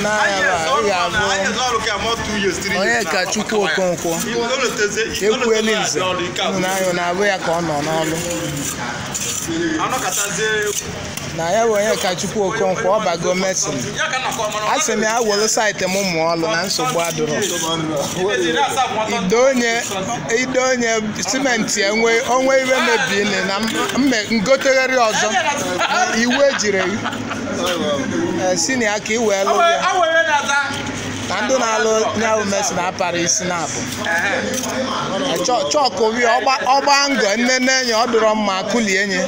N'anya ị ga-abụ onye ka Chukwu Okonkwo ekwueli nze n'anya na-abụ ya ka ọ nọ n'ọlụ na ya bụ onye ka Chukwu Okonkwo ọ bago mesin a sị m ya were saịtị m mụọ ọlụ na nsogbu adịrọ ide onye simenti enwe onwe iwe mebiri na ngotegharị ọzọ iwu ejiri si na ya ka i wee lụ ya na ndị na-alụ nyawụ mesin apara isi na-abụ chọkụ wi ọgba ngọ nne enyi ọ dụrọ mma akụlie nye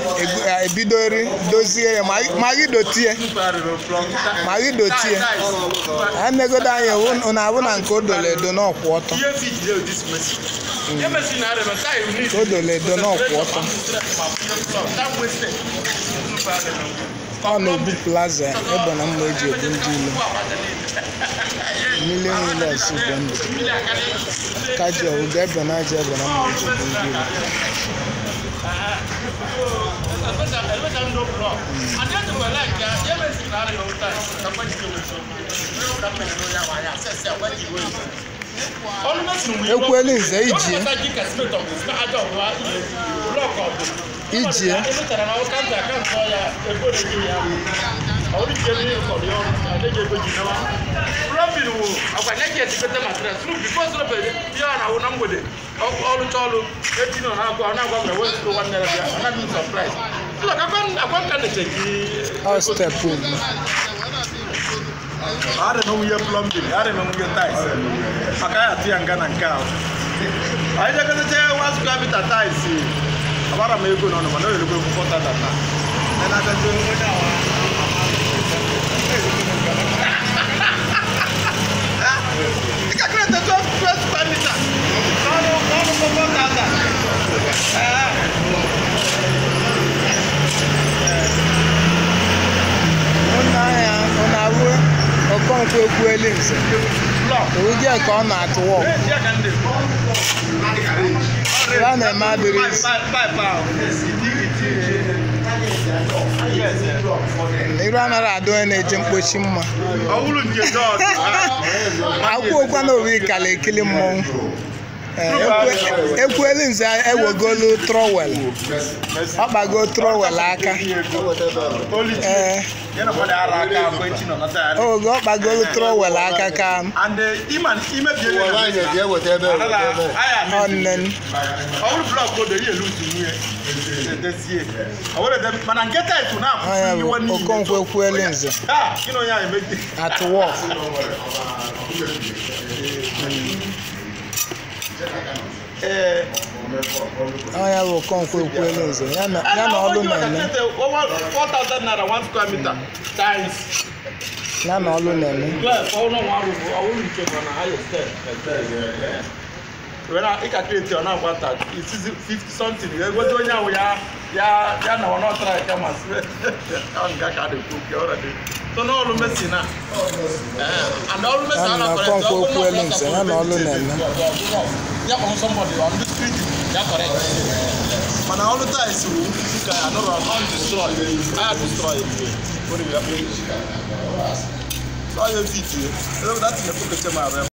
ebidori dozie ya ma gị dotie emegodo anyị na-abụ na nke o doro edo n'ọkwụ ọtọ nke o doro edo n'ọkwụ ọtọ ọ na-obu plaza ebe na mma eji ebu ndị ilo mmiri niile esi bụ ndụ kaji ọwụga ebe na aja ebe na mma eji ebu ndị ilo. Ekweli nze ijie ijie ọ steepụ ugbu. Are no we plumbing, are no we tiles. Maka ya ti nga na nke ahụ. Anyị jekọtacha one square meter tiles. Abara m ego n'ọnụ mana o yerego ego 4,000 na. Na na-abịazi onye awa. Ị ka create 12 square meter. N'ọnụ n'ọnụ 4,000. Ọ na-abụ Okonkwo ekwueli nze ụdị ka ọ na-atụwa ya na-eme adịrị isi iru anaghị adị onye na-eje mkpochi mma akwụkwọ na owi kala ekili mmọnwụ. Ekwueli nze ewegolu trọwel ọ kpago trọwel aka ee oge ọ kpagolu trọwel aka ka ọnnen Okonkwo ekwueli nze at work. Ọ ya bụ Okonkwo ekwueli nze ya na ọlụ na-eme 4,000 naira 1 square meter tiles ya na ọlụ na-eme. Ị ka create ọ na-agba 50 something egote onye ahụ ya ya na ọ nọtara ka ma nga ka dị kwu ọrụ so n'ọrụ mesi na and ọrụ mesi na Okonkwo ekwueli nze ya na ọlụ na-eme ya kpọrọ somebody on the street ya correct mana ọrụ tiles wụ ka ya nọrọ on destroy I destroy it. So I fit. That's the